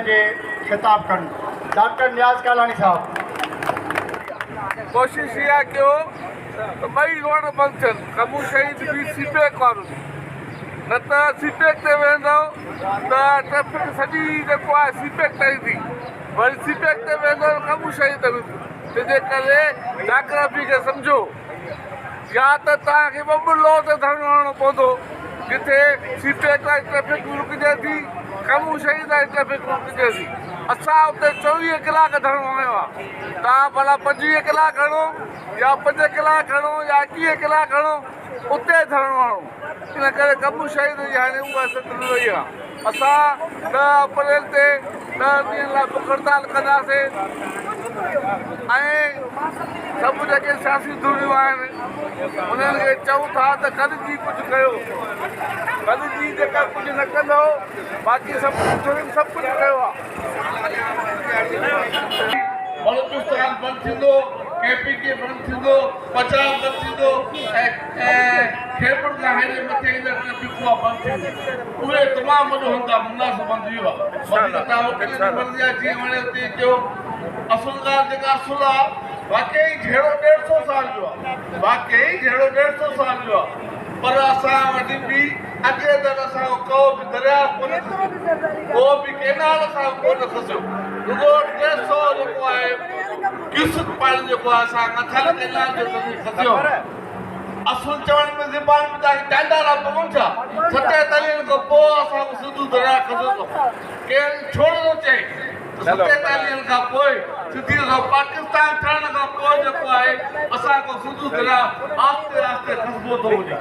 کي خطاب ڪن ڊاڪٽر نياز ڪالاڻي صاحب. ڪوشش اها ڪيو ته ٻئي روڊ بند ٿين ڪمون شهيد به سي پيڪ وارو به نه ته سي پيڪ تي ويهندؤ ته ٽريفڪ سڄي جيڪو آهي سي پيڪ تي ايندي وري سي پيڪ تي ويهندؤ ته ڪمون شهيد تي ويندي تنهنجي ڪري جاگرافي کي سمجهو يا ته توهان کي ٻٻرلوء تي ڌرڻو هڻڻو پوندو جتي سي پيڪ واري ٽريفڪ به رڪجي ٿي، ڪمون شهيد واري ٽريفڪ به رڪجي ٿي. اسان اتي 24 ڪلاڪ ڌرڻو هنيو آهي. توهان ڀلا 25 ڪلاڪ هڻو يا 5 ڪلاڪ هڻو يا 21 ڪلاڪ هڻو اتي ڌرڻو هڻو. ان ڪري ڪمون شهيد جي هاڻي اها حيثيت نه رهي آهي. اسان 10 اپريل تي 10 ڏينهن لاء بک هڙتال ڪنداسين ۽ سڀ جيڪي سياسي ڌريون آهن انهن کي چئون ٿا ته گڏجي ڪجهه ڪيو، گڏجي جيڪر ڪجهه نه ڪندؤ باقي سڀ ڌرين سڀ ڪجهه ڪيو آهي. بلوچستان بند ٿيندو، ڪي پي ڪي بند ٿيندو، پنجاب بند ٿيندو ۽ خيرپور کان هيڏي مٿي ايندڙ ٽريفڪ اها بند ٿيندي. اهي تمام وڏو هنڌ آهي مناسب هنڌ اهو آهي. وڌيڪ توهان وڪيلن جي مرضي آهي جيئن وڻي تيئن ڪيو. اصل ڳالهه جيڪا اصل آ واقعي جهيڙو ڏيڍ سو سال جو آ واقعي جهيڙو ڏيڍ سو سال جو آ پر اسان وٽ به اڳي تر اسان کان ڪو به درياء ڪونه کسيو ڪو به ڪينال اسان کان ڪونه کسيو رڳو 300 جيڪو آهي ڪيوسڪ پاڻي جيڪو آهي اسان کان ٿل ڪينال جو ذريعي کسيو. اصل چوڻ ۾ زبان ۾ توهان کي ٽانڊارا پون ٿا. ستيتاليهن کان پوء اسان کان سنڌو درياء کسيو اٿئون. ڪير ڇو نه ٿو چئي ته 47 کان پوء سڌي رسو پاڪستان ٺهڻ کان پوء جيڪو آهي اسان کان سنڌو درياء آهستي آهستي کسبو ٿو وڃي.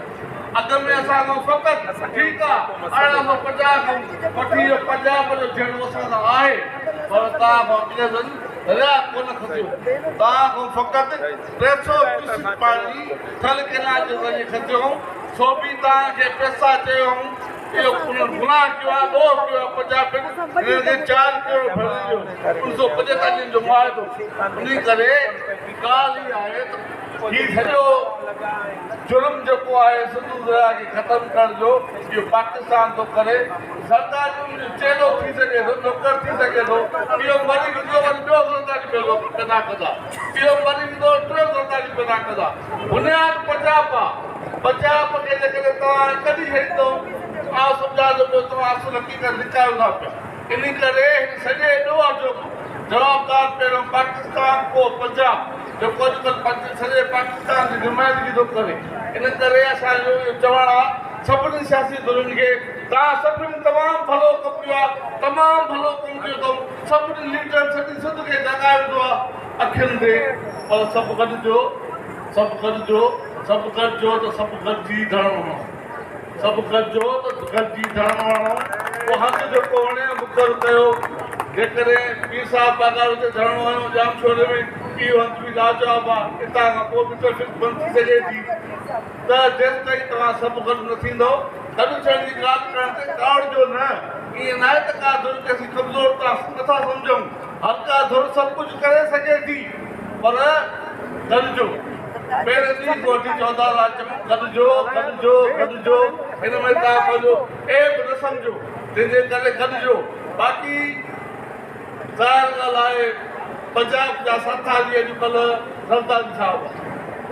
اڳ ۾ اسان کان فقط ٺيڪ آ 1850 کان وٺي اهو پنجاب جو جهيڙو اسان سان آهي پر توهان کان انگريزن درياء ڪونه کسيو. توهان کان فقط 300 ڪيوسڪ پاڻي ٿل ڪئنال جي ذريعي کسيو هئون سو به توهان کي پئسا چيو هئون. اهو انهن گناهه ڪيو آهي، ڏوهه ڪيو آهي، پنجابين هنن کي 4 ڪروڙ ڀري ڏيو، 1945 جو معاهدو، انهي ڪري ڳالهه اها آهي ته هي سڄو جرم جيڪو آهي سنڌو درياء کي ختم ڪرڻ جو اهو پاڪستان ٿو ڪري، زرداري ان جو چيلو ٿي سگهي ٿو، نوڪر ٿي سگهي ٿو، اهو مري ويندو وري ٻيو زرداري پيدا ڪندا، اهو مري ويندو ٽيون زرداري پيدا ڪندا، بنياد پنجاب آ. پنجاب کي جيڪڏهن توهان ڪڍي ڇڏيندؤ ته آء سمجهان ٿو پيو توهان اصل حقيقت لڪايو ٿا پيا. انهي ڪري هن سڄي ڏوهه جو جوابدار پهريون پاڪستان پوء پنجاب جيڪو اڄڪلهه سڄي پاڪستان جي نمائندگي ٿو ڪري. ان ڪري اسان جو اهو چوڻ آ سڀني سياسي ڌرين کي توهان سڀني تمام ڀلو ڪم ڪيو آ تمام ڀلو ڪم ڪيو اٿئون سڀني ليڊرن سڄي سنڌ کي جاڳائي وڌو آ اکين تي پر سڀ گڏجو سڀ گڏجو سڀ گڏجو ته سڀ گڏجي ڌرڻو هڻو سڀ گڏجو ته گڏجي ڌرڻو هڻو پوء هنڌ جيڪو وڻي مقرر ڪيو جيڪڏهن پير صاحب پاڳارو تي ڌرڻو هنيو ڄامشوري ۾ اهو هنڌ به لاجواب آ اتان کان پوء به ٽريفڪ بند ٿي سگهي ٿي ته جيستائين توهان سڀ گڏ نه ٿيندؤ گڏ ٿيڻ جي ڳالهه ڪرڻ تي ڪاوڙجو نه ائين ناهي ته ڪا ڌر کي اسين ڪمزور ٿا نٿا سمجهون هر ڪا ڌر سڀ ڪجهه ڪري سگهي ٿي پر گڏجو. پهرين ڏينهن کان وٺي چوندا رهيا چڱو گڏجو، گڏجو، گڏجو. هن ۾ توهان پنهنجو عيب نه سمجهو، تنهن جي ڪري گڏجو. باقي ظاهر ڳالهه آهي پنجاب جا ساٿاري اڄڪلهه زرداري صاحب آهن،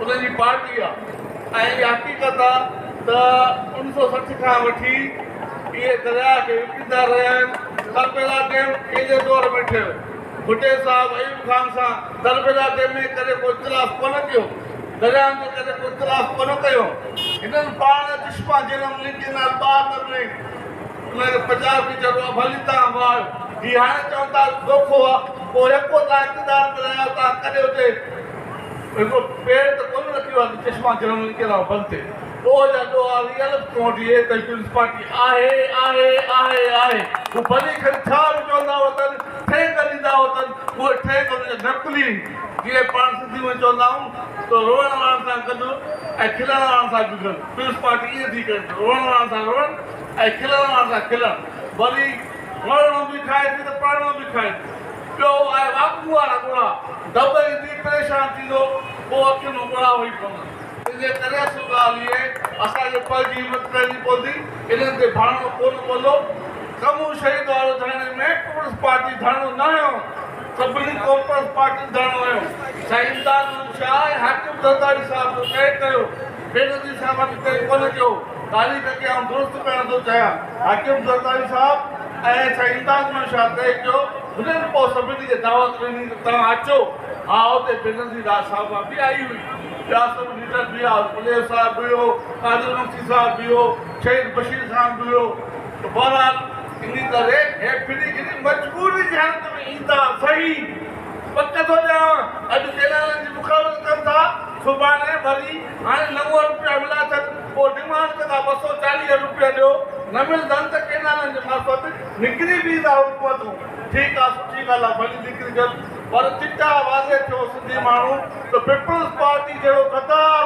انهن جي پارٽي آهي ۽ اها حقيقت آهي ته 1960 کان وٺي اهي درياهه کي وڪڻيندا رهيا آهن. تربيلا ڊيم ڪنهن جي دور ۾ ٺهيو؟ ڀٽي صاحب ايوب خان سان تربيلا ڊيم ۾ ڪڏهن ڪو اختلاف ڪونه ڪيو، درياهن تي ڪڏهن ڪو اختلاف ڪونه ڪيو. هنن پاڻ چشما جهلم لنڪ نال 72 ۾ انهن کي پنجاب کي چيو ته ڀلي توهان وهايو. هي هاڻي چون ٿا دوکو آ، پوء يڪو توهان اقتدار ۾ رهيا آهيو، توهان ڪڏهن اتي هڪڙو پير ته ڪونه رکيو آهي ته چشما جهلم لنڪ نال بند ٿئي. ڏوهه جا ڏوها ريئل ڪونٽ اهي ته پيپلز پارٽي آهي آهي آهي آهي. هو ڀلي کڻي ڇا به چوندا وتن، ٺهه ڪڍيندا وتن، اهي ٺهه ڪڍڻ جا نقلي آهن. جيئن پاڻ سنڌي ۾ چوندا آهيون ته روئڻ وارن سان گڏ ۽ کلڻ وارن سان به گڏ. پيپلز پارٽي ائين ٿي ڪري ته روئڻ وارن سان روئڻ ۽ کلڻ وارن سان کلڻ. وري مرڻو به کائي ٿي ته پرڻو به کائي ٿي. ٻيو آهي واڳون وارا ڳوڙها. دٻ ايندي پريشان ٿيندو، پوء اکين مان ڳوڙها وهي پوندا. تنهنجي ڪري اصل ڳالهه هيء اسان کي پنهنجي همت ڪرڻي پوندي، انهن تي ڀاڙڻو ڪونه پوندو. ڪمون شهيد وارو ڌرڻي ۾ پيپلز پارٽي ڌرڻو نه هنيو، سڀني قومپرست پارٽين ڌرڻو هنيو. سائين امداد محمد شاهه ۽ حاڪم زرداري صاحب جو طئي ڪيو، بينظير صاحبه به طئي ڪونه ڪيو. تاريخ کي آئون درست ڪرڻ ٿو چاهيان. حاڪم زرداري صاحب ۽ سائين امداد محمد شاهه طئي ڪيو، هنن پوء سڀني کي دعوت ڏني ته توهان اچو. ها اتي بينظير صاحبه به آئي هئي، ٻيا سڀ ليڊر به هئا، پليجو صاحب به هيو، قادر مگسي صاحب به هيو، شهيد بشير خان به هيو. ته بهرحال انهي ڪري هي ڦري گهري مجبوري جي حالت ۾ ايندا صحيح پڪ ٿو ڏيانو اڄ ڪئنالن جي مخالفت ڪن ٿا سڀاڻي وري هاڻي 9 روپيا ملا اٿن پوء ڊمانڊ ڪندا 240 روپيا ڏيو نه ملندن ته ڪئنالن جي معرفت نڪري به ايندا حڪومتون ٺيڪ آ سٺي ڳالهه آ ڀلي نڪري جن پر چٽا واضح ٿيو سنڌي ماڻهو ته پيپلز پارٽي جهڙو غدار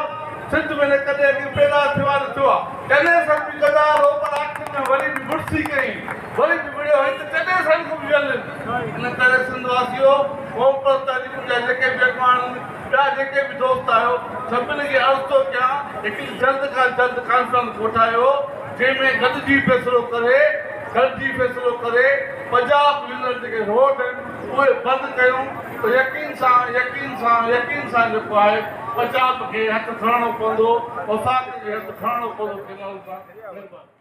سنڌ ۾ نه ڪڏهن اڳي پيدا ٿيو آ نه ٿيو آ. چنيسر به غدار هو پر آخر ۾ وري به مڙسي ڪئي، وري به وڙهيو هئي ته چنيسر کان به ويل. ان ڪري سنڌ واسيو، قومپرست تحريڪن جا جيڪي به اڳواڻ آهن، ٻيا جيڪي به دوست آهيو، سڀني کي عرض ٿو ڪيان هڪڙي جلد کان جلد ڪانفرنس ڪوٺايو، جنهن ۾ گڏجي فيصلو ڪري، گڏجي فيصلو ڪري پنجاب ويندڙ جيڪي روڊ آهن، اهي بند ڪيون ته يقين سان يقين سان يقين سان جيڪو آهي پنجاب کي هٿ کڻڻو پوندو وفاق کي هٿ کڻڻو پوندو ڪينالن تان. مهرباني.